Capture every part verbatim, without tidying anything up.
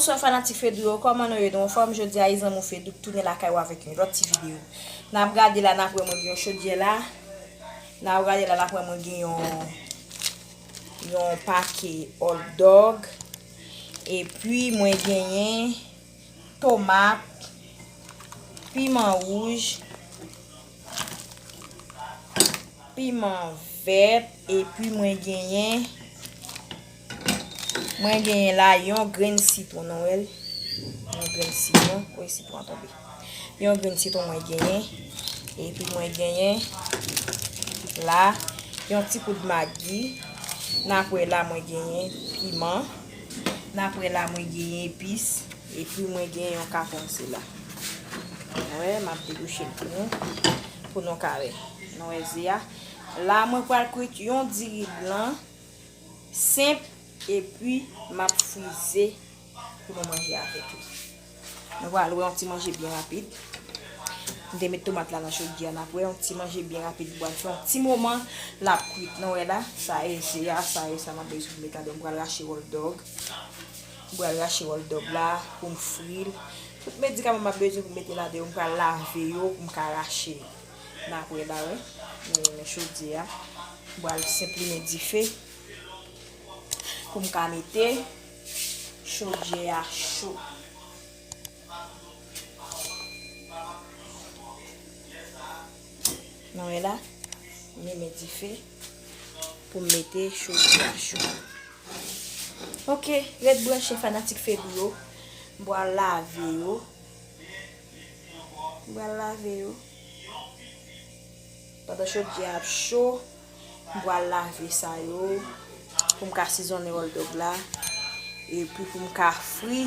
Bonswa fanatik Fedou yo, kòman nou ye? Nou anfòm? Jodi a, e zanmi w Fedou k tounen lakay ou avèk yon lòt ti videyo. N ap gade la, n ap wè mwen gen yon chodyè la. N ap gade la, n ap wè mwen gen yon, yon pake hot dog. Epi mwen genyen tomat, piman wouj, piman vèt, epi mwen genyen, mwen genyen la yon grenn sitwon, nou wè l? Yon grenn sitwon, wi, sitwon an tonbe. Yon grenn sitwon mwen genyen, epi mwen genyen la yon ti poud magi, n ap wè la mwen genyen piman, n ap wè la mwen genyen epis, epi mwen genyen yon katon sela. Wè, m ap debouche l pou nou, pou nou ka wè. Nou wè ze a. La, mwen pral kwit yon diri blan, senp, epi m ap frize pou nou manje avèk li. Nou pral wè yon ti manje byen rapid. M te met tomat la nan chodyè a, n ap wè yon ti manje byen rapid. Pral fè yon ti moman, l ap kwit. Nou wè la, sa e ze a, sa e sa m ap bezwen pou met ladan. M pral rache hot dog. M pral rache hot dog la pou m fri l. Tout medikaman m ap bezwen pou m mete ladan yo, m pral lave yo pou m ka rache yo. N ap wè la, wi. Men, men chodyè a. M pral senp limen dife pou m ka mete chodyè a cho. Nou wè la, m limen dife pou m mete chodyè a cho. Ok, ret branche fanatik Fedou yo. M pral lave yo. M pral lave yo. Pandan chodyè a ap cho, m pral lave sa yo pou m ka sizonnen hot dog la. Epi pou m ka fri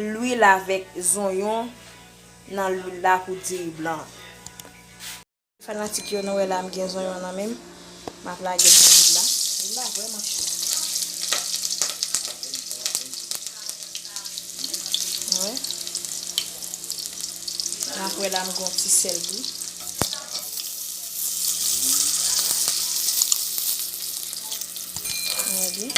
lwil avèk zonyon nan lwil la pou diri blan. Fanatik yo, nou wè la, m gen zonyon nan men m. M ap lage l nan lwil la. Lwil la vrèman cho. Wè. N ap wè la, m gen yon ti sèl tou. Wè byen.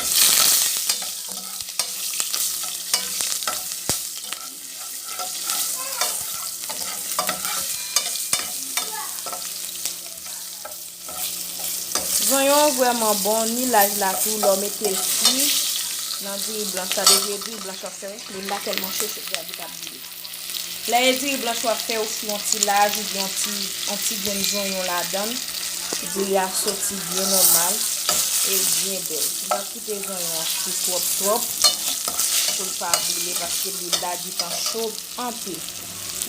Zonyon vrèman bon, ni laj la tou, lè w mete l fri nan diri blanch la, depi e diri blanch w ap fè, lwil la tèlman cho, cho, gade li p ap boule. Lè e diri blanch w ap fè, ou fri yon ti laj oubyen yon ti, yon ti grenn zonyon ladan l, diri a soti byen nòmal e byen bèl. M p ap kite zonyon an fri twòp, twòp, pou l pa boule, paske lwil la gentan cho anpil.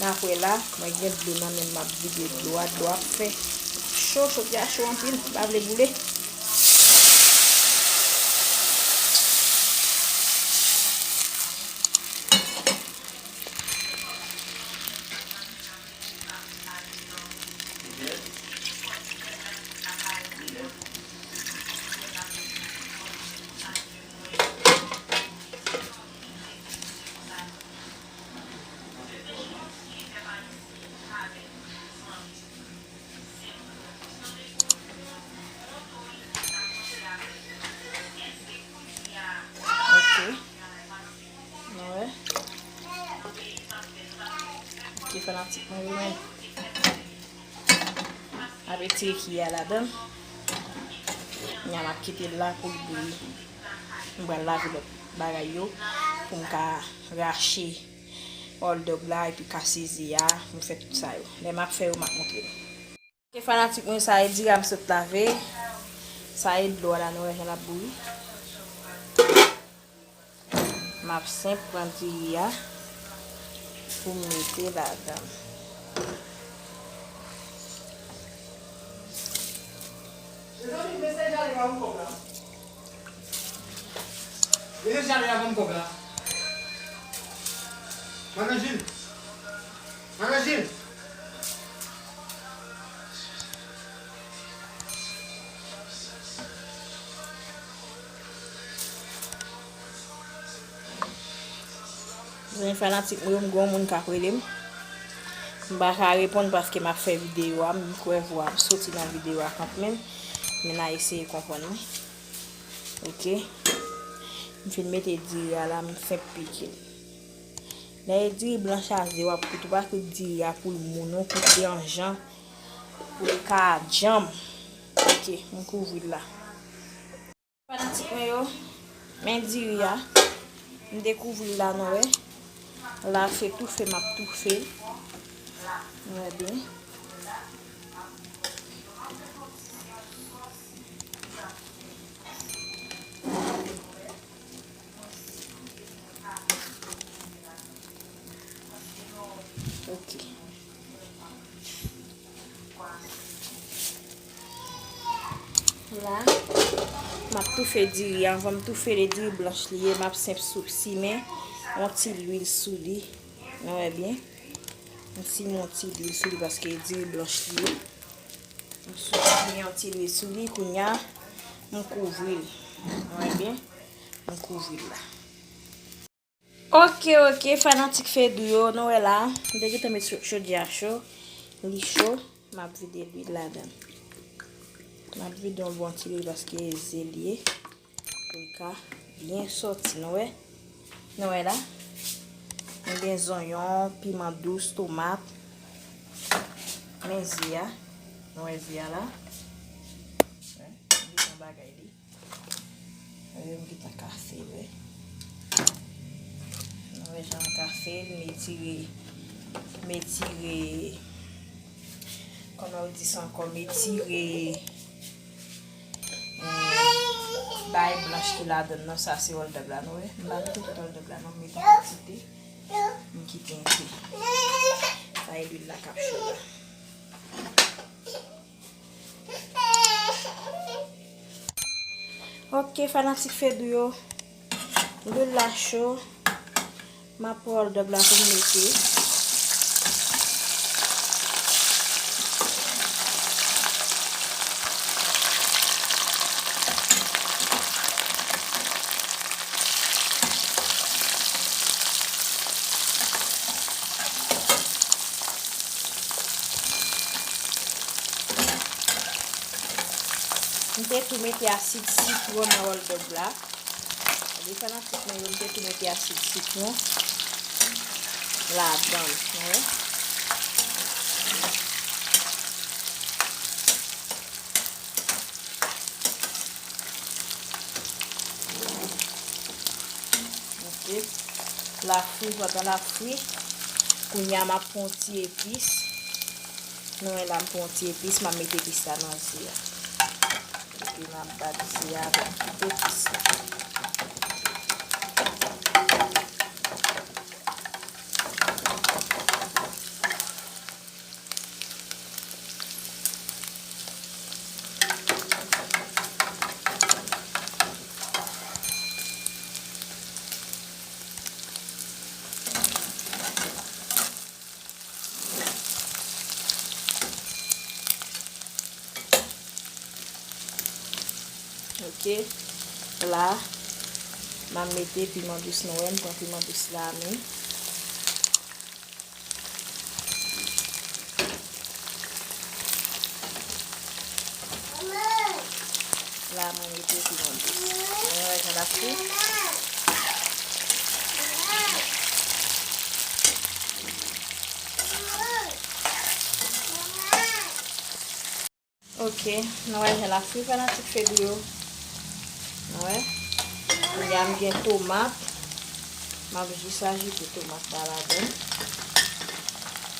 N ap wè la, mwen gen dlo nan men m, m ap vide dlo a, dlo a ap fè cho, chodyè a cho anpil, m pa vle boule. Ok. Nou wè. Ok, fanatik mwen yo, men. Ap etire ki a ladan. Nya m ap kite l la pou l bouyi. M pral lave lòt bagay yo pou m ka rache hot dog la epi kase ze a, pou m fè tout sa yo. Lè m ap fè yo, m ap montre nou. Ok, fanatik mwen, sa e diri a m sot lave. Sa e dlo a la, nou wè jan l ap bouyi. M ap senp pran diri a pou m mete ladan. Mezanmi, mesye Jale pa yon kòb la. Mesye Jale pa yon kòb la. Madan Jil. Madan Jil. Zanmi fanatik mwen yo, m gen yon moun k ap rele m. M pa ka reponn paske m ap fè videyo a, m kwè vwa ap soti nan videyo a kanmenm. Men n a eseye konprann mwen. Ok. M fin mete diri a la, m fenk pike l. Lè diri blanch la ze w ap kwit, ou pa kwit diri a pou l mou non, kwit li an jan, pou li ka djanm. Ok, m kouvri l la. Fanatik mwen yo, men diri a, m dekouvri l la, nou wè. La se toufe, m ap toufe l. Nou wè byen. Ok. La, m ap toufe diri. Anvan m toufe li, diri blanch li ye, m ap senp sou simen yon ti lwil sou li. Nou wè byen? M simen yon ti lwil sou li paske diri blanch li ye. M simen yon ti lwil sou li, kounye a, m kouvri l. Nou wè byen? M kouvri l la. Ok, ok, fanatik Fedou yo, nou wè la, m te gentan met cho-, chodyè a cho, li cho, m ap vide lwil ladan. M ap vide yon bon ti lwil paske ze l ye, pou l ka byen sòti, nou wè. Nou wè la, m gen zonyon, piman dous, tomat, men ze a, nou wè ze a la, wè, m gen yon bagay li. Wè, m gentan kase l, wè. Nou wè jan m kase l, m etire, m etire, kòman yo di sa ankò, m etire, hmm, bay blanch ki ladann nan, sa se hòldèb la, nou wè. M pa mete tout hòldèb la, non, m mete yon kantite, m kite enpe. Sa e lwil la k ap cho la. Ok, fanatik Fedou yo, lwil la cho, m ap pran hòldèb la pou m mete. M te tou mete asid sitwon nan hòldèb la. Li fanatik mwen yo, m te tou mete asid sitwon ladan l, wi. Ok. L ap fri, pandan l ap fri, kounye a m ap pran yon ti epis. Nou wè la, m pran yon ti epis, m ap mete epis la nan ze a. Epi m ap bat ze a avèk tout epis la. Ok. La, m ap mete piman dous, nou wè, m pran piman dous la, men. La, mwen mete piman dous. Mwen wè jan l ap fri. Ok, nou wè jan l ap fri, fanatik Fedou yo. Nou wè. Kounye a m gen tomat. M ap jis ajoute tomat la ladan.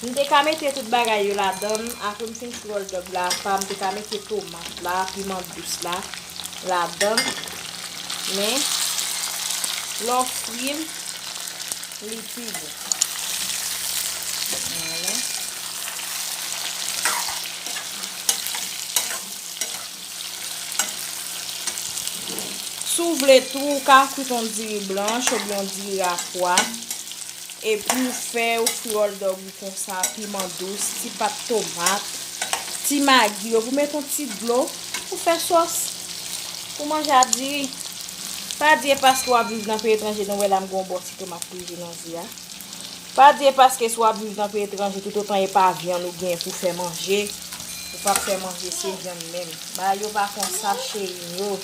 M te ka mete tout bagay yo ladan. Apre m fin fri hòldèb la apa, m te ka mete tomat la, piman dous la ladan. Men, lè w fri l, li pi bon. Vwala. Si w vle tou, ou ka kwit yon diri blanch oubyen yon diri a pwa. Epi w fè, ou fri hòldèb ou konsa, piman dous, ti pat tomat, ti magi, epi w met yon ti dlo, ou fè sòs pou manje a diri. Pa di e paske w ap viv nan peyi etranje, nou wè la m gen yon bò ti tomat pliye nan diri a. Pa di e paske si w ap viv nan peyi etranje, toutotan e pa vyann ou gen pou fè manje, ou p ap fè manje, se vyann menm. Bagay yo pa konsa, cheri m yo.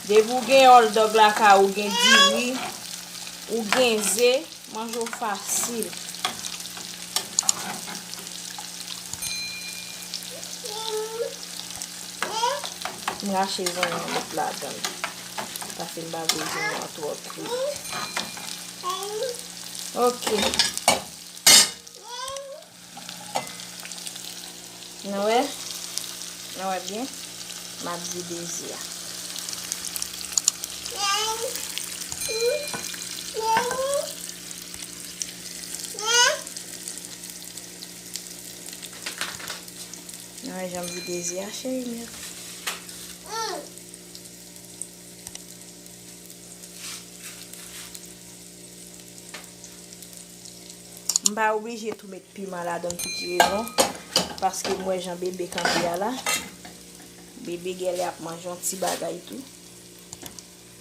Depi w gen hòldèb lakay ou, ou gen diri, ou gen ze, Manje w fasil. M rache zonyon met ladan l. Paske m pa vle zonyon an twò kwit. Ok. Nou wè? Nou wè byen? M ap vide ze a. Nou wè jan m vide ze a, cheri m yo? M pa oblije tou met piman ladan l pou ki rezon? Paske m wè jan bebe kanpe a la. Bebe gèlè ap manje yon ti bagay tou.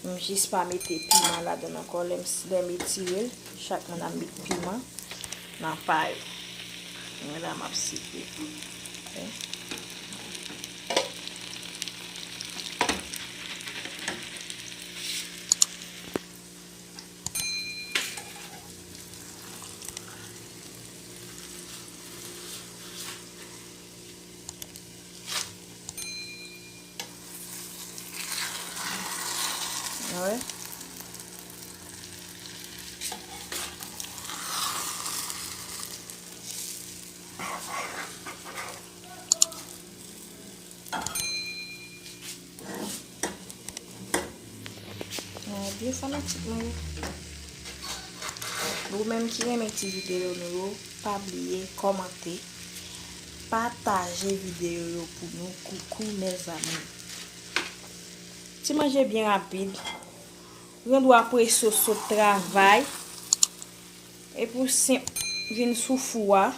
M jis pa mete piman ladan l ankò. Lè m, lè m etire l, chak moun ap met piman nan pa yo. Mwen la m ap sipe. Ok. Wè. Byen fanatik mwen yo. Ou menm ki renmen ti videyo nou yo, pa bliye kòmante, pataje videyo yo pou nou. Coucou mes amours. Ti manje byen rapid. Randou apre so sot travay. Epi w senp vin sou fou a.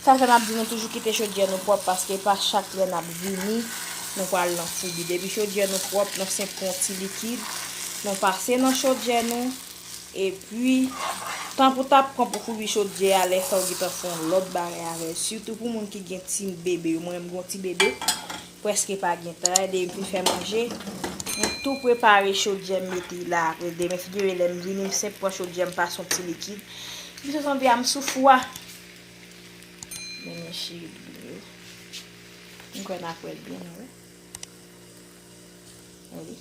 Sa fè m ap di nou toujou kite chodyè nou pwòp, paske pa chak lè n ap vini nou pral nan foubi. Depi chodyè nou pwòp, nou senp pran ti likid, nou pase nan chodyè nou, epi tan pou t ap pran pou foubi chodyè a, lè sa w gentan fè yon lòt bagay avè l. Sitou pou moun ki gen ti bebe yo, mwen menm m gen yon ti bebe, prèske pa gen tan. Lè m fin fè manje, m tou prepare chodyè m mete la. Demen si Dye vle, lè m vini, m senp pran chodyè m, pase yon ti likid. Misye sanble a m sou fou a. Men men cheri m yo. M kwè n ap wè l byen, nou wè. Gade.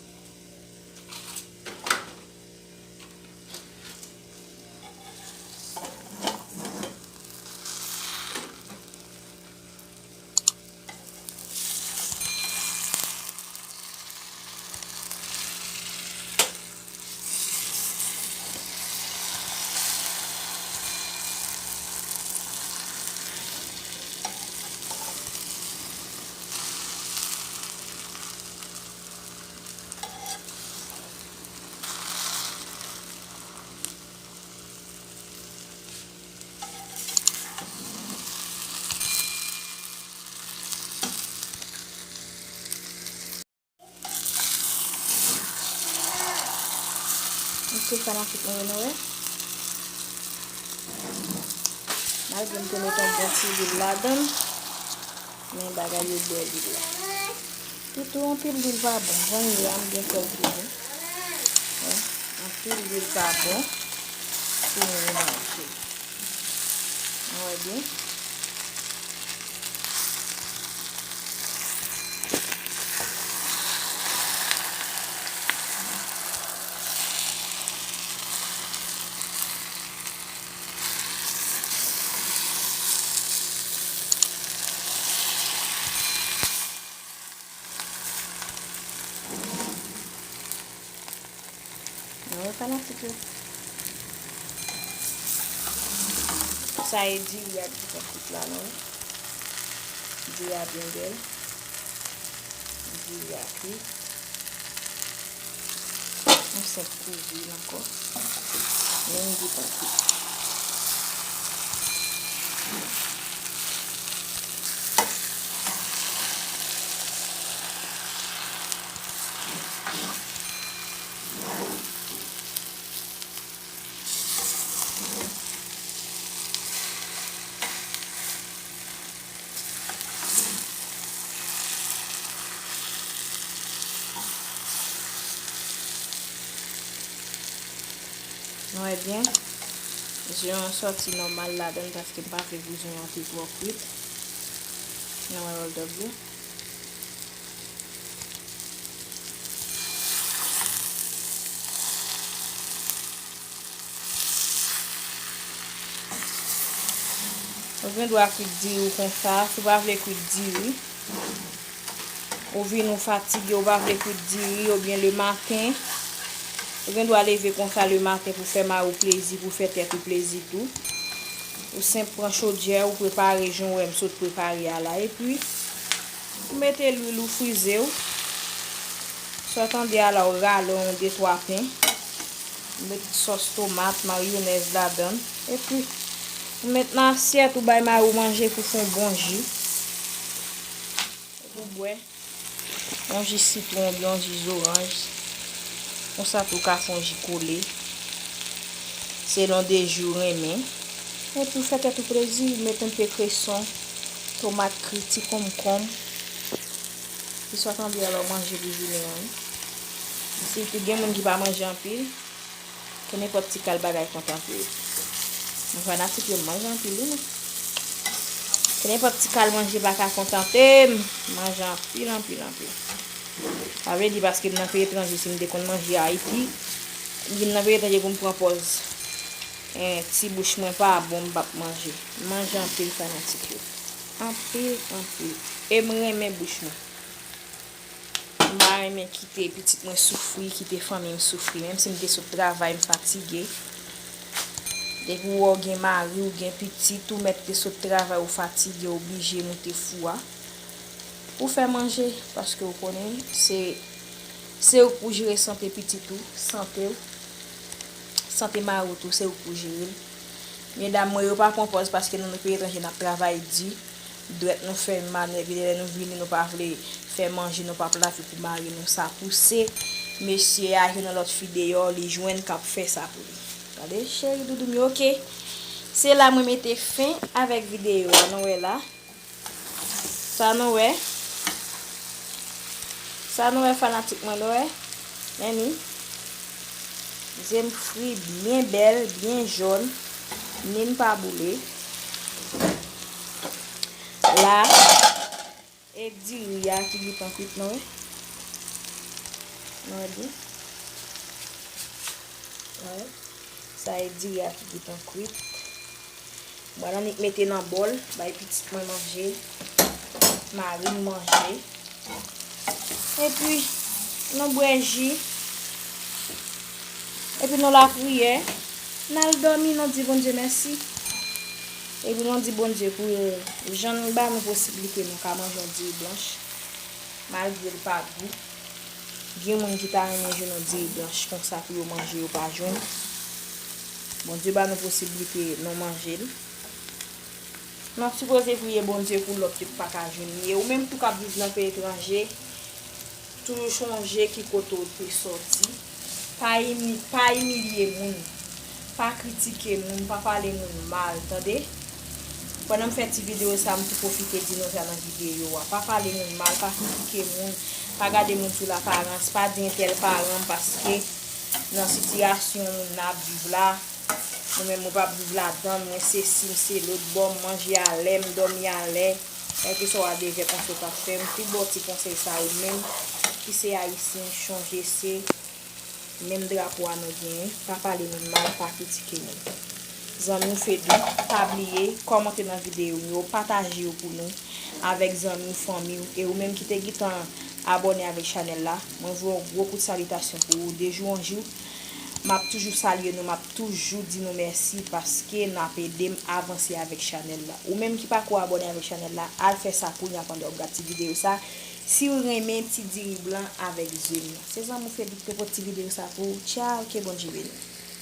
Ok, fanatik mwen yo, nou wè. Malgre m te met yon bon ti lwil ladan l, men bagay yo bwè lwil la. Toutou anpil lwil pa bon. Jan m ye a, m gen kè l toutou. Wè, anpil lwil pa bon pou nou manje. Nou wè byen? Nou wè fanatik yo. Sa e diri a ki fè kwit la, nou wè. Diri a byen bèl. Diri a kwit. Nou senp kouvri l ankò. Men li gentan kwit. Nou wè byen, zyon an sòti nòmal ladan l paske m pa vle pou zyon an te twò kwit. Nou wè, hold up, wi. Ou gen dwa kwit diri w konsa, si w pa vle kwit diri, ou vin ou fatige, ou pa vle kwit diri, oubyen lematen, ou gen dwa leve konsa lematen pou fè mari w plezi, pou fè tèt ou plezi tou. Ou senp pran chodyè, ou prepare jan w wè m sot prepare a la, epi ou mete lwil ou frize w. Sa w tande a la, ou rale yon de twa pen. Ou met sòs tomat, mayonèz ladan l. Epi, ou met nan asyèt, ou bay mari w manje pou fè yon bon ji. Epi ou bwè yon ji sitwon oubyen yon ji zoranj. Konsa tou, ou ka fè yon ji kole. Selon de ji w renmen. Epi ou fè tèt ou plezi, ou met enpe kreson, tomat kri, ti konkonm. Ti swa tanbri alò manje pou jounen an. Sitou gen moun ki pa manje anpil, ke nenpòt ti kal bagay kontante yo. Mwen fanatik yo, m manje anpil wi mwen. Ke nenpòt ti kal manje pa ka kontante m, m manje anpil, anpil, anpil. Sa vle di paske m nan peyi etranje, si m te konn manje Ayiti, m vin nan peyi etranje pou m pran pòz. Eh, ti bouch mwen pa bon, m p ap manje. M manje anpil fanatik yo. Anpil, anpil. E m renmen bouch mwen. M pa renmen kite pitit mwen soufri, kite fanmi m soufri. Menm si m te sot travay, m fatige. Depi w wè w gen mari, w gen pitit, ou mèt te sot travay, ou fatige, w oblije moute fou a pou fè manje, paske w konnen se, se ou k pou jere sante pitit ou, sante w, sante mari w tou, se ou k pou jere l. Medam mwen yo pa pran pòz paske nou, nou peyi etranje, n ap travay di. Dwèt nou fè manèv, lè nou vini, nou pa vle fè manje, nou p ap lave pou mari nou. Sa pouse mesye a jwenn yon lòt fi deyò, li jwenn k ap fè sa pou li. Tande, cheri doudou m yo, oke. Se la mwen mete fen avèk videyo a, nou wè la. Sa nou wè. Sa nou wè fanatik mwen, nou wè. Men ni. Ze m fri byen bèl, byen jòn. Ni n pa boule. La, e diri a ki gentan kwit, nou wè. Nou wè byen. Nou wè. Sa e diri a ki gentan kwit. Mwen annik mete nan bòl, bay pitit mwen manje, mari m manje. Epi, nou bwè ji. Epi nou lapriyè. N al dòmi, nou di Bondye mèsi. Epi nou di Bondye pou jan l ba nou posiblite nou ka manje yon diri blanch. Malgre l pa gou. Gen moun ki ta renmen jwenn yon diri blanch konsa pou yo manje, yo pa jwenn. Bondye ba nou posiblite nou manje l. Nou sipoze priye Bondye pou lòt yo k pa ka jwenn li. E ou menm tou k ap viv nan peyi etranje, toujou chonje ki kote w te sòti. Pa imi-, pa imilye moun. Pa kritike moun, pa pale moun mal, tande? Pandan m fè ti videyo sa, m tou pwofite di nou sa nan videyo a. Pa pale moun mal, pa kritike moun, pa gade moun sou laparans, pa di entèl paran m paske nan sitiyasyon moun nan ap viv la, mwen menm mwen p ap viv ladan l, mwen sesi, m se lòt bò, m manje a lè, m dòmi a lè, kèlkeswa de vè konsèy w t ap fè m, tou ba w ti konsèy sa ou menm ki se ayisyen, chonje se menm drapo a nou genyen, pa pale moun mal, pa kritike moun. Zanmi w Fedou, pa bliye kòmante nan videyo m yo, pataje yo pou nou avèk zanmi w, fanmi w, e ou menm ki te gentan abòne avèk chanèl la, mwen voye yon gwo kout salitasyon pou ou, de jou an jou, m ap toujou salye nou, m ap toujou di nou mèsi paske n ap ede m avanse avèk chanèl la. Ou menm ki pako abòne avèk chanèl la, al fè sa kounye a pandan w ap gad ti videyo sa. Si w renmen ti diri blan avèk ze m nan. Se zanmi w Fedou k te pote ti videyo sa pou ou. Tchaw, ke Bondye beni w.